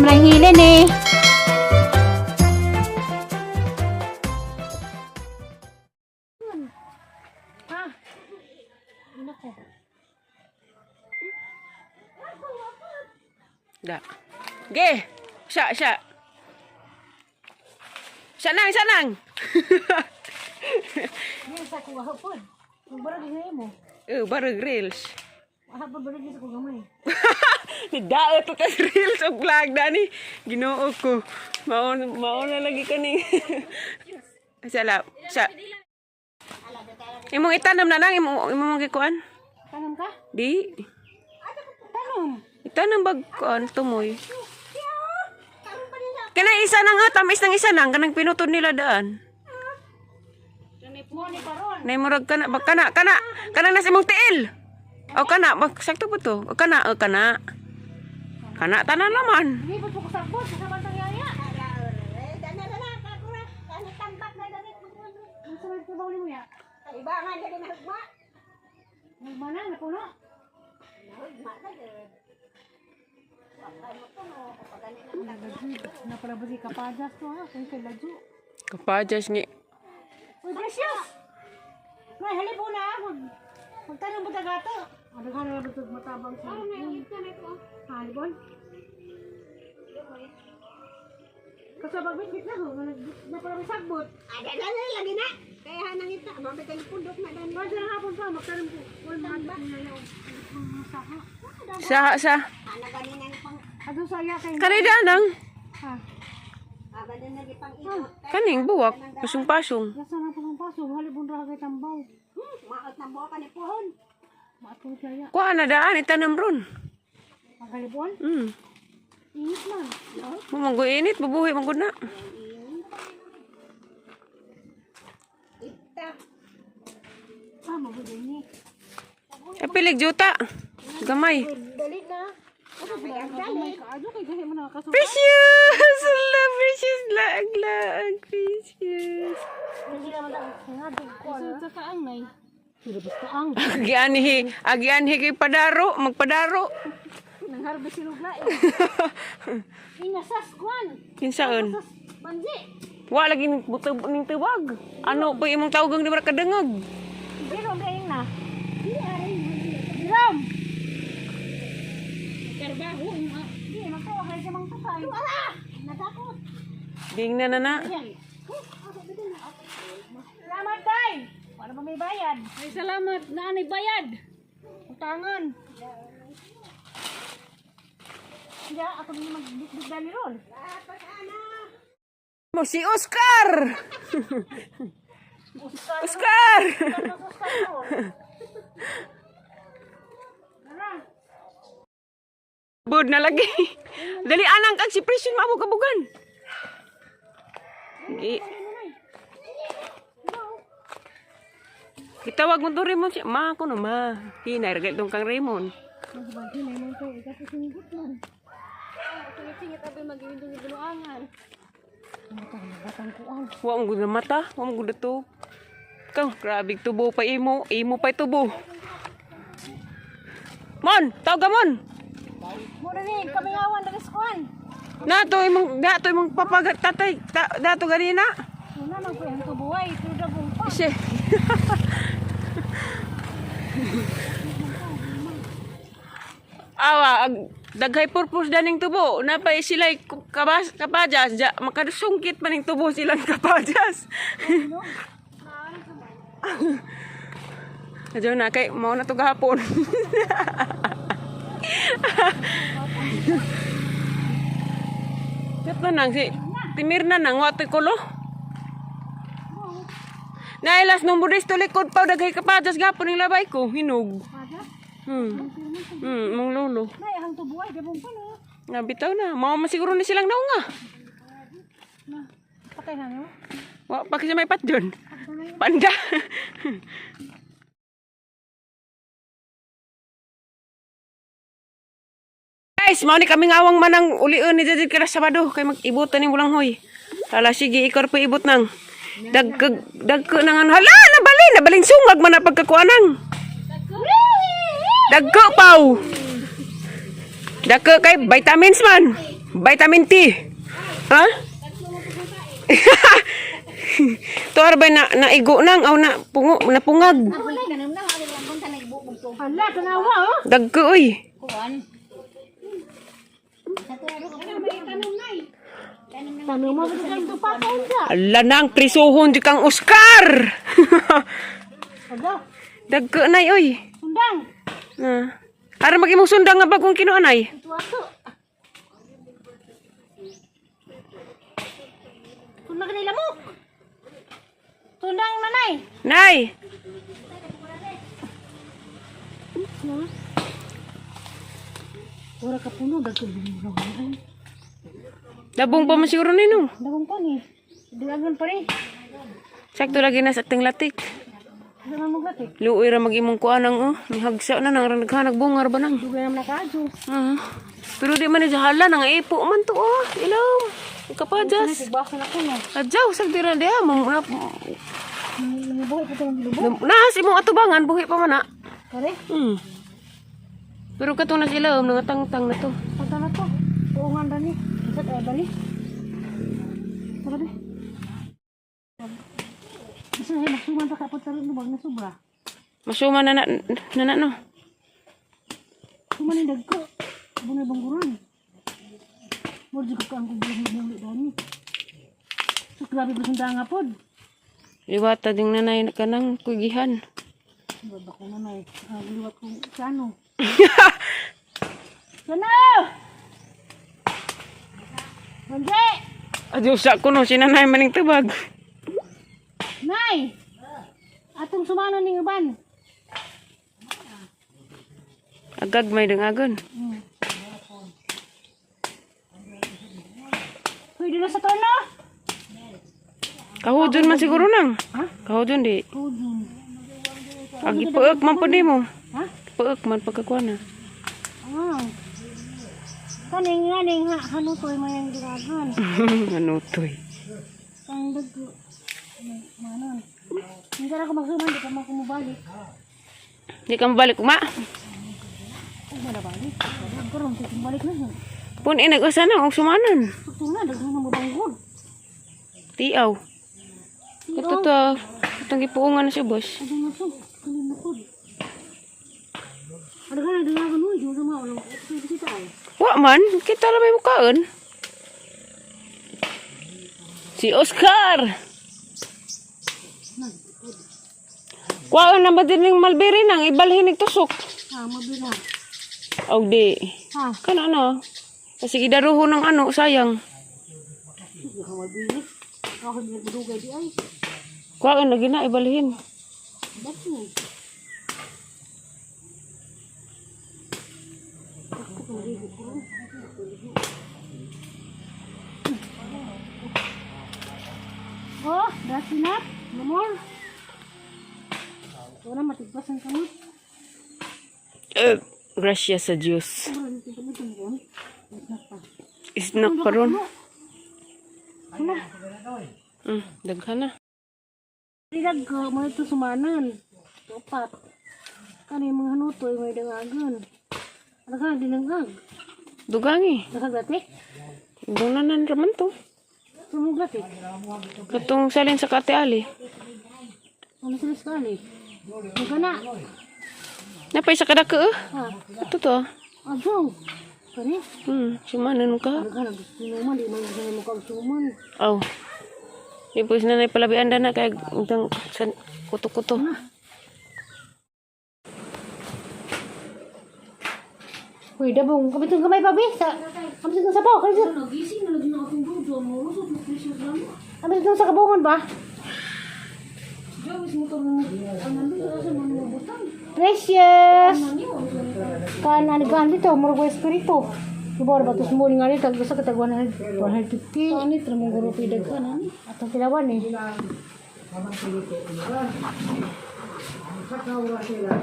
Ligon rang hilin eh. Ha? Nako. Da. Ge. Siya, siya. Siya nang, siya nang. Yan sa kuha hapon. Magbarag nga mo. Eh, barag reels. Hapon barag sa kuha gamay. Ni daot to tas reels og vlog dani. Ginoo ko. Mao mao na lagi kani. Sala, sa. Imong itanam na nang imong imong gikuan. Tanam ka? Di. Tanam. Itanam bag kuan tumoy. Kana isa nang ha, tamis nang isa nang kanang pinutod nila daan. Mo ni paron. Nay murag kana bag kana kana kanang nasa imong tiil. O kana bag sakto ba to? O kana o kana. Kana tanan naman. Hindi pa ko sabot sa bantang yaya. Ang sunod ko ba mo ya? Iba nga dali mahugma. Nagma na, napuno. Mahugma na gud. Napalabas si kapajas to ha, kung kay ladyo. Kapajas ni. Uy, precious! Nay, halip na ha. Magtanong ba tagato? Ano ka na ba matabang sa... Ano na, Halibon? Kasabag bit na ho, napalabas sagbot. Ada na na lagi na. Kaya hanang ita, mabit ang pundok na dan. Bago na hapon pa, magtanong ko. Uy, mga saha. Sa sa. Ana gani nang pang Ado saya kay... Kanay daan nang. Ha? aga na lagi pang ikot. Kaning buwak pasung-pasung. Nasa na pang paso, halibon ra kay tambaw. Maot na buwa ka ni puhon. Maatong saya. Kuha na daan itanam ron. Ang halibon? Init man. Mumanggo init bubuhi manggod na. Ita. Ah, mabuhay ni. Ay pilig juta. Gamay. Dali na. Ano ba? Dali. Kaadyo kay gahi mo na kaso. Precious! Ala, precious lag lag precious. Hindi naman ang nga ko. Sa kaang nay. Sila basta ang. Agianhi, agianhi kay padaro, magpadaro. Nang harvest silugla eh. Inasas kwan. Kinsaon? Sas banji. Wa lagi ning butog ning tubag. Ano pa imong tawgang di ba kadangag? Birom ra na. Birom. Trabaho nga. Di magtawa kay sa mga tatay. Wala. Natakot. Ding na na na. Salamat tay. Wala pa may bayad. Ay salamat na anay bayad. Utangan. Hindi, ako din magbitbit dali ron. Mo si Oscar. Oscar. Bud na lagi. Dali anang kag si Precious maabog-abugan. Gi. Gitawag mo to Raymond siya. Ma ko no ma. Hinay ra dong kang Raymond. Magbanti na naman ko, ikaw singit man. Singit-singit abi magiwindong ibuluangan. Batang batang kuan. Wa mo gud na mata, wa mo gud to. Kang grabe tubo pa imo, imo pa tubo. Mon, tawag ka mon. Mura ni kamingawan dali sa kuan. Nato imong nato imong papagat tatay ta, dato ganina. Una man ko ang tubuhay, pero dagong pa. Siya. Awa, ag, daghay purpose daning tubo. Napay sila kabas, kapajas. Ja, makasungkit man ning tubo silang kapajas. Adyo na kay mao na to gahapon. Kato nang si Timir na nang watoy kulo. Nailas nung budisto likod pa daghay kapajas gapon ning labay ko hinog. Mong lolo. Nay, ang tubuhay dagong pa no. Nabitaw na. Mao man siguro ni silang naunga. Na, patay na no. Wa pa kasi may patjon. Panda. Guys, mao ni kami ngawang manang ulion ni Jajid kada Sabado kay mag-ibutan ni bulang hoy. Hala sige, ikaw pa ibot nang. Dagkag dagko nang ano. Hala, nabalin, nabalin sungag man na pagkakuanang. Dagko paw. Dagko kay vitamins man. Vitamin T. Ha? Tuar ba na naigo nang aw na pungo napungag. Hala, tanawa oh. Dagko oy. Tanong mo ba sa pa ka? Ala nang prisuhon di kang Oscar. Hala, Dagko nay oy. sundang. Ah. Ara magimong sundang nga bagong kinuan ay. Ito ato. Sundang kanila mo. Sundang nanay. Nay. Ora ka puno dagko bumuraw. Labong pa man siguro nino. Dagong pa ni. Dugangan pa ni. Sakto lagi na sa ating latik. Dugangan mo gati. Luoy ra magimong kuan ang oh. Mihagsa na nang naghanag bungar ba nang. Dugan naman nakaadyo. Ah. Pero di man ni hala nang ipo man to oh. Ilaw. Kapajas. Nagbasa na ko no. Adyaw sag dira diha mo na Buhay pa itong gilubo. na si imong atubangan buhi pa man na. Kare, Pero kato na sila nangatangtang na to. punta na to. Tuungan ra ni. Isat ay bali. Tara be. Isa ay masuman pa kapot sa lubag na sobra. Masuma na na na, na no. Suman ni dagko. Bunay bangguran. Mo jud ka ang kubuhi mo dani. So grabe ba sunda nga pod. Liwata ding nanay kanang kugihan. Baba ko na nay. Ah, liwat ko sa ano. Sano! Banje! Adyo sa kuno si nanay maning tubag. Nay! Atong sumano ning uban. Agag may dangagon. Pwede na sa tono. Kahudon man siguro nang. Ha? Kahudon di. Kudun. Agi paek man pud nimo. Ha? Paek man pagkakuan na. Ah. Kaning nganing ha hanutoy man yung diragan. Ano toy? Ang dagko. Manon. Hindi ka na ako magsuman, di ka man kumubalik. Di ka mabalik ma. Kung ba nabalik? Ang karon ko kumubalik na. Pun inag-usa na og sumanan. Sakto na, daghan na mabanggod. Tiaw. Ito to. Itong gipuungan na siya, boss. Ano na to? Ano na to? Ano ka na diragan mo? Diyo na walang kita ay. Wa man, kita ra may mukaon. Si Oscar. Kuwaon na ba din ning malbiri nang ibalhin ning tusok? Ah, mabila. Og di. Ha? Kana na. Kasi gidaruho ng ano, sayang. Hindi ka mabili. Ako hindi nagdugay di ay. Kuwaon lagi na ibalhin. Dati. Oh, that's enough. No more. Wala matigpas ang kamot. Gracias sa Diyos. Isnak pa ron. Daghan na. Dilag ko, mga ito sumanan. Tupat. Kani mga hanutoy, may dangagan. Ano ka, dinangag. Dugangi. Nakagatik? Dunanan raman to. Sumuglatik. Katong salin sa Kate Ali. Ano sila sekali? Magana. Napay sa kadako eh. Ha? Ito to. Ajaw. Kani? Sumanan ka. Ano ka, gusto naman, di man gusto mo kang suman. Aw. Di po sinanay palabian na kay utang sa kuto-kuto. Uy, dabong, kami itong kamay pa, be. Sa, kami itong sabaw. Kami itong... Nagising na lagi na akong dudo. Mo usod mo precious lang. Kami itong sa kabungon ba? Jawis motor na ang nandito sa mga butang. Precious! Ano Kan ano kan dito, murag wa espiritu. Iba ba tos mo nga rito, gusto ka tag 100 150. Ani tra mong guro pidaghan ani. Atong kilawan eh.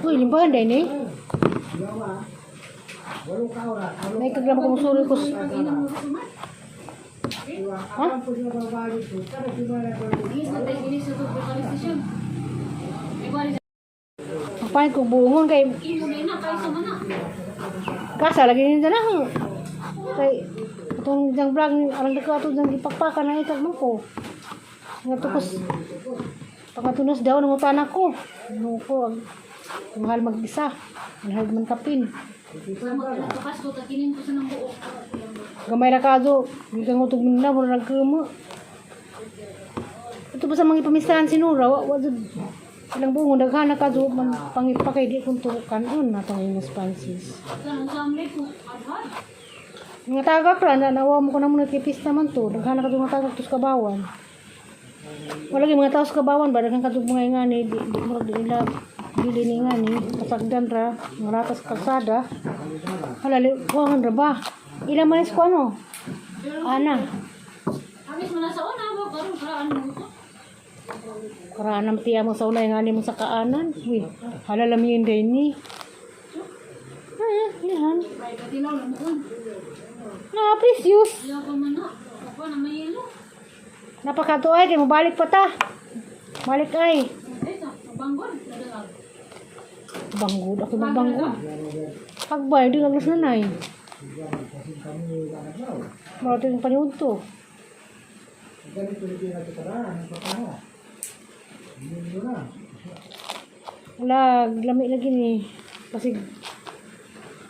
Uy, limbahan din eh. May kaglama ko musuri ko. Ha? Magpahin ko buongon kay Imo na ina kaysa man na. kasa lagi nito na. Kay Itong diyang vlog, arang ko ato diyang gipakpakan na ikag man ko. Nga tukos. Pagkatunos daw, nangutan ako. Ano ko, ang mahal mag-isa. Mahal man kapin. Tukas ko, takinin ko sa nang buok. Gamay ra kado, gikan ko tug na mura nagkuma. Ito pa sa mga ipamistahan si Nura, wa wa jud ilang buong daghan na kado man pangipakay di kung tukanon na tong imong Francis. Kanang sa amli ko, adhad. Mga tagak ra na nawa mo ko na muna kipis naman to. Daghan na kado mga tagak tos kabawan. Wala gyud mga tao sa kabawan ba daghan kadto mga ingani di di murag di nila dili ni ingani pasagdan ra mga ratas kalsada. Hala li kuangan ra ba? Ilang manis ko ano? Ana. Amis mo na sa una, ba? Karon karaan mo ko. Karaan tiya mo sa unay nga mo sa kaanan. Uy, hala lamiin din ni. Ah, yan. Ay, katilaw lang mo. Na, precious. Ayaw pa man na. Ako na may yelo. Napakato ay, kay mabalik pa ta. Balik ay. Eh, sa banggol. Nadalag. Banggod, ako mabanggod. Pagbay, di aglas na nay. Marating pa niyon to. Wala, lami lagi ni. Basig,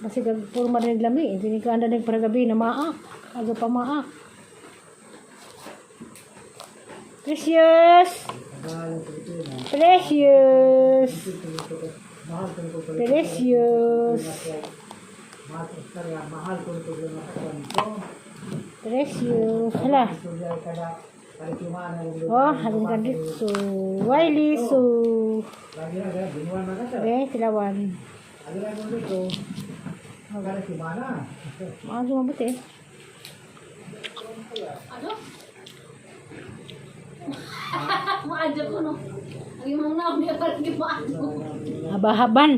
basig ang puro marinig lami. Tinikanda ng paragabi na maak. Aga pa maak. Precious! Precious! Precious! Precious! Hala! Oh, halin ka dito. Wiley, so... Be, tilawan. Maano mabuti eh. Ano? Maadyo ko, no? Ang imong na, hindi pa rin maadyo. Habahaban.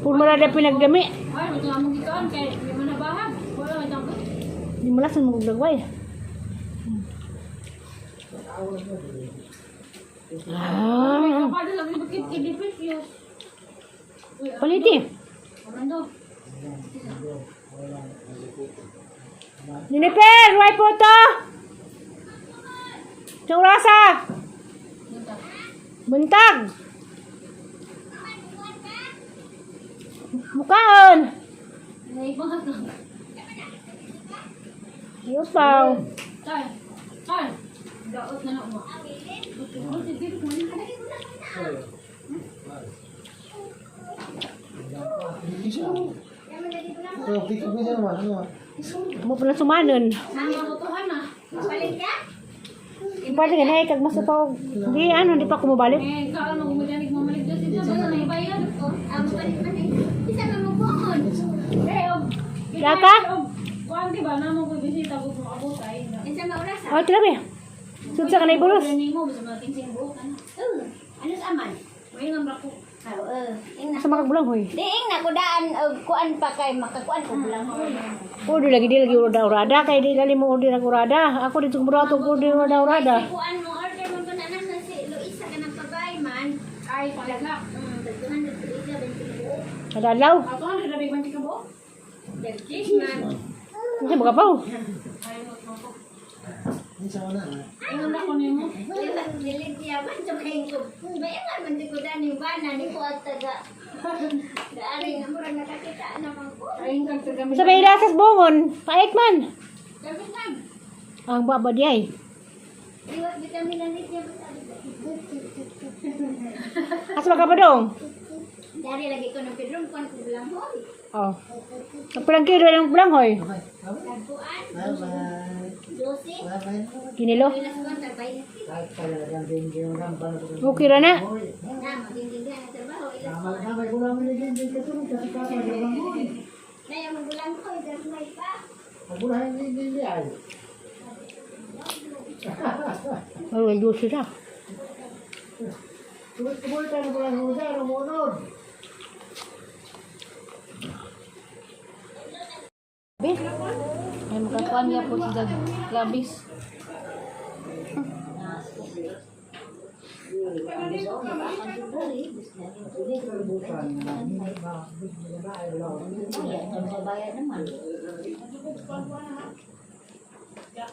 Puro na pinagdami. Ay, ito nga mong gikaan kay hindi mo nabahag. Wala man ko. Hindi mo lasan maguglagway. Ah, Kapag lang yung kit kit precious. Uy, paliti. Orlando. Niniper, way po to. Siyang rasa. Buntag. Mukaon. Ay, bangat lang. Yupaw. Tay. Tay. Daot na na mo. Mo pala sumanon. Sama ko tuhan na. Palit ka? Pwede nga na, kag mas pa Hindi, ano, hindi pa ako mabalik. Eh, kaano kung maganig mamalig dyan siya, basta na ibayad. Ah, palit man eh. Isa man mo buon. Eh, og. Laka? Kuan di ba namo ko bisita ko kung abot ay. Isa maurasa. Oh, tira ba? Sud sa kanay bulos. Training mo basta mga kinsing buok ano. Ano sa aman? May nang ko. Ah, ing na. Sa makagulang hoy. Di ing na ko daan og kuan pa kay makakuan ko bulang. Oh, di lagi di lagi urada urada kay di lali mo order ang urada. Ako dito kumurato ko order urada urada. Kuan mo order man ko na na si Luisa kanang pabay man. Ay, palagak. 200 Luisa 20 buok. Adalaw. Ato ang rabig man ka buok. Cheese man. Kasi mga paw. Ay, mo ko. Ingon na ko nimo. Dili niya man sa kay ko. Mayangan man di ko daan yung bana ni ko at taga. Daari nga murag nakakita naman ko. Ay, kag taga Sa may lasas bongon, paik man. Dapat lang. Ang baba di ay. Iwas vitamin na niya. Asa makapadong? Dari lagi ko ng bedroom kuan ko bulang hoy. Oh. Ang pulang kilo lang pulang hoy. Tagpuan. Dose. Kinilo. Ilas ko ang tarbay. Okay ra na. Na magiging na trabaho ilas ko. Nay ang bulang hoy gagmay pa. Oh, Diyos siya. Be. Ay, makakuan niya po si Dag Labis.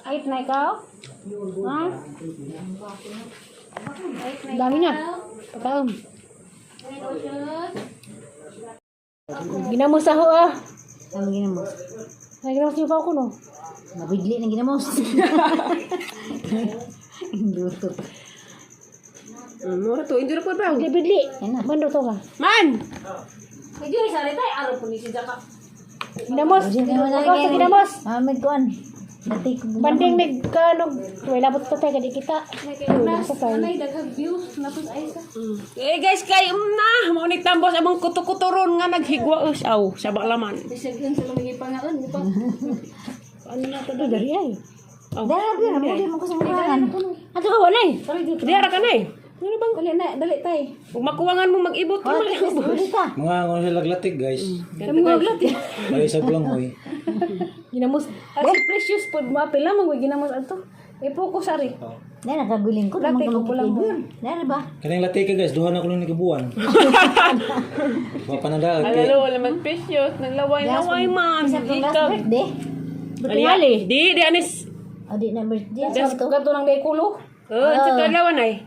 Ait na ikaw? Ha? Dami na. Pagkaon. Ginamos ako ah. Ang ginamos. Ay, ginamos niyo pa ako no. Mabigli ng ginamos. Luto. Mura to, hindi na po ba? Bidli, bidli. Yan na. Bando to ka. Man! Medyo isa rin tayo. Araw po ni si Jaka. Ginamos. Ikaw sa ginamos. Mamig kuan. Dati ko. Banding mig kanog. Wala labot pa tayo kadi kita. Wala sa tayo. Anay daghang views natos ay sa. Eh guys, kay na, mao ni tambos among kuto-kutoron nga naghigwa us aw sa laman. Bisag yun sa lumigi pangaon, di pa. Ano na to do dari ay. Oh. Dara gyud mo di mo ko sa murangan. Ato ka wala eh. Di ara ka na eh. Ano bang dali na, dali tay. Ug makuwangan mo mag-ibot ka man. Dali ta. Mga ano sila laglatik guys. Kami mga glat. Ay sa bulangoy. Ginamos. As precious pod maapil lamang way ginamos adto. I-focus ari. Dahil nakaguling ko, naman ko magkikibir. Dahil ba? Kaning latik ka guys, duha na ko lang ni kabuan. Wa pa na Alalo, wala man precious, naglaway-laway man. Sa akong last Ikaw. birthday. Tingali. Di, di anis. O di na birthday. Das kato nang day kulo. Oh, sa talawan ay.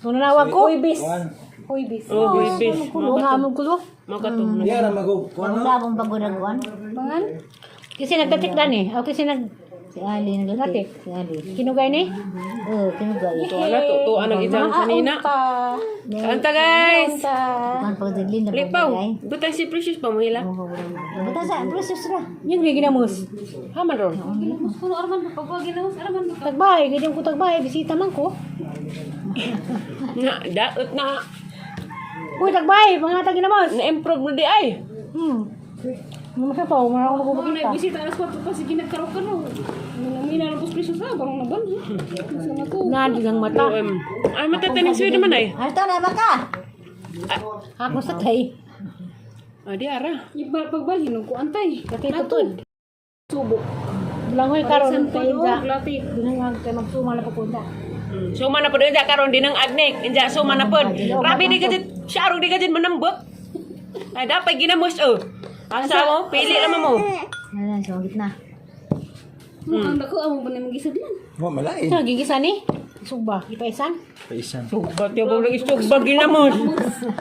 So nanawag ko. Huybis. Kuan. Huybis. Oh, babies. Kulo nga among kulo. Mao ka to. Di ara magog kuan no. Wala akong paguraguan. Pangan? Kasi nagtatik dan eh. O kasi nag Si Ali naglatik. Si Ali. kinugay ni. Oo, kinugay. To ala to to anang isang kanina. Ta. Kanta guys. Ta. Kuan pagdilin na Lipaw. pagdagay. Butang si Precious pa mo hila. Buta sa precious ra. Yung may ginamos. Haman ron. Ginamos kuno arman pagwa ginamos arman. Tagbay, ganyan ko tagbay, bisita man ko. Na daot na Uy, tagbay, mga tag ginamos. na-improve na di ay. Ano sa pa, wala ako Mga makukita. na bisita alas 4 pa sige nagkaraw ka no. Namina na pos precious ra barong naban. Sa na ko. Nadigang mata. Ay matataning suwi naman ay. Arto na ba ka? Ako sa tay. Ah, di ara. Iba pagbalhin og kuan tay. Kay tutod. Subo. Langoy karon kay Santo Inza. glati. Dinangag kay magsuma na papunta. Suma na pod inja karon dinang agnek. Inja suma na pod. Grabe di ka dyan. Siya di ka dyan manambot. Ay dapat ginamos oh. Asa mo? Pili naman mo. Wala, sa gitna. Ang dako amo ba ni magisad lan. Wa malain. Sa gigisa ni? Sugba, ipaisan. Paisan. Sugba tiyo ba lagi sugba ginamos.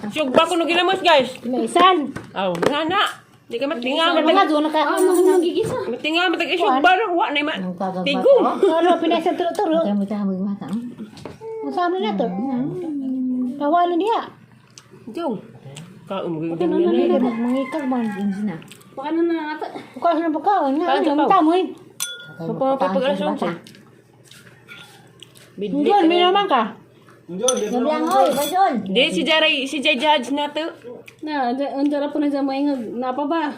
Sugba kuno ginamos guys. Ipaisan. Aw, nga na. Di ka matinga Mga matag. doon naka. Ah, mo nagigisa. Matinga matag isugba ra wa na ma. Ang kagagbat. Tigong. Ano pinaisan turo-turo. Kaya mo ta mo mata. Ang sa amin na to. Kawalan niya. Jong. Ka um Ay, mangikag man. Yung na. Baka na na nata. Bukas na pagkaon. Nga, Paano ano, pa? tamoy. Pagpapag-alas Doon, may naman ka. Gabi hoy, basol. Di si Jaray, si Jay Judge na to. Na, ang dara po na sa maingag napa ba?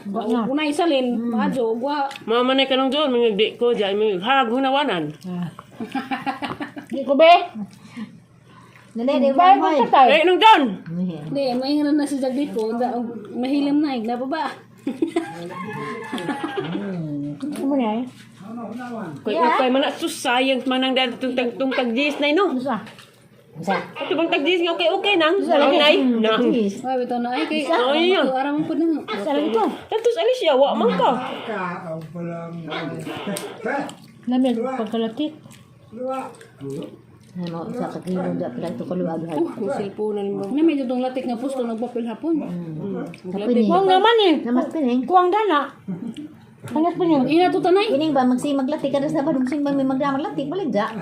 Unay salin, maadyo ugwa. Mama na kanong doon, mga di ko jay may hag hunawanan. Di ko be. Dali, di Bay, ba hoy? basta tayo. Eh nung doon. Di, maingag na si Jagdi ko, mahilim na ig napa ba? Ano mo niya eh? Kay ukay man na sus sayang man ang dahil tong tag tong tag-gis na no. Ano sa? Sa. Ito bang tag-gis nga okay okay nang. Nang nay nang. Ay, bitaw na ay kay. Ay, yun. Araman po na. Sa lagi to. Tapos alis siya wa man ka. Lamig, pagkalatik. Ano sa kakilong da pala ito kaluag ha. Ang cellphone mo. Na medyo dong latik nga pusto nagpapil hapon. Kapining. Kuwang naman eh. Namas pining. Kuwang dana. Hangas pa niya. Ina to tanay. Pining ba magsi maglatik kada sa badong sing may maglatik balik ja.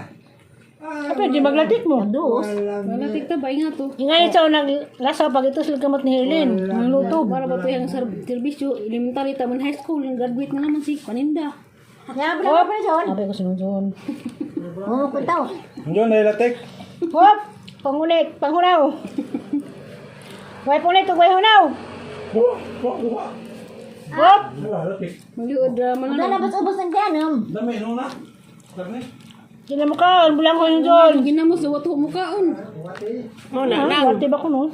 Kapag di maglatik mo. Dos. Malatik ta ba inga to. Ingay sa unang lasa pag ito sila gamot ni Helen. Ang lutob. Para ba to yung serbisyo elementary taman high school graduate na naman si Paninda. Ya, bala pa na Sabi ko sinunod. Oo, kuntaw. Diyon na latik. Hop! Pangulit! Panghunaw! Way punit ug way hunaw! Hop! Latik. Maliod drama na. Wala na bas ubos ang ganom. Dami no na. Karne. Sila mo ka, bulang ko yung zon. Ginamos sa wato mo kaon. Mo na nang. Warte ba ko no?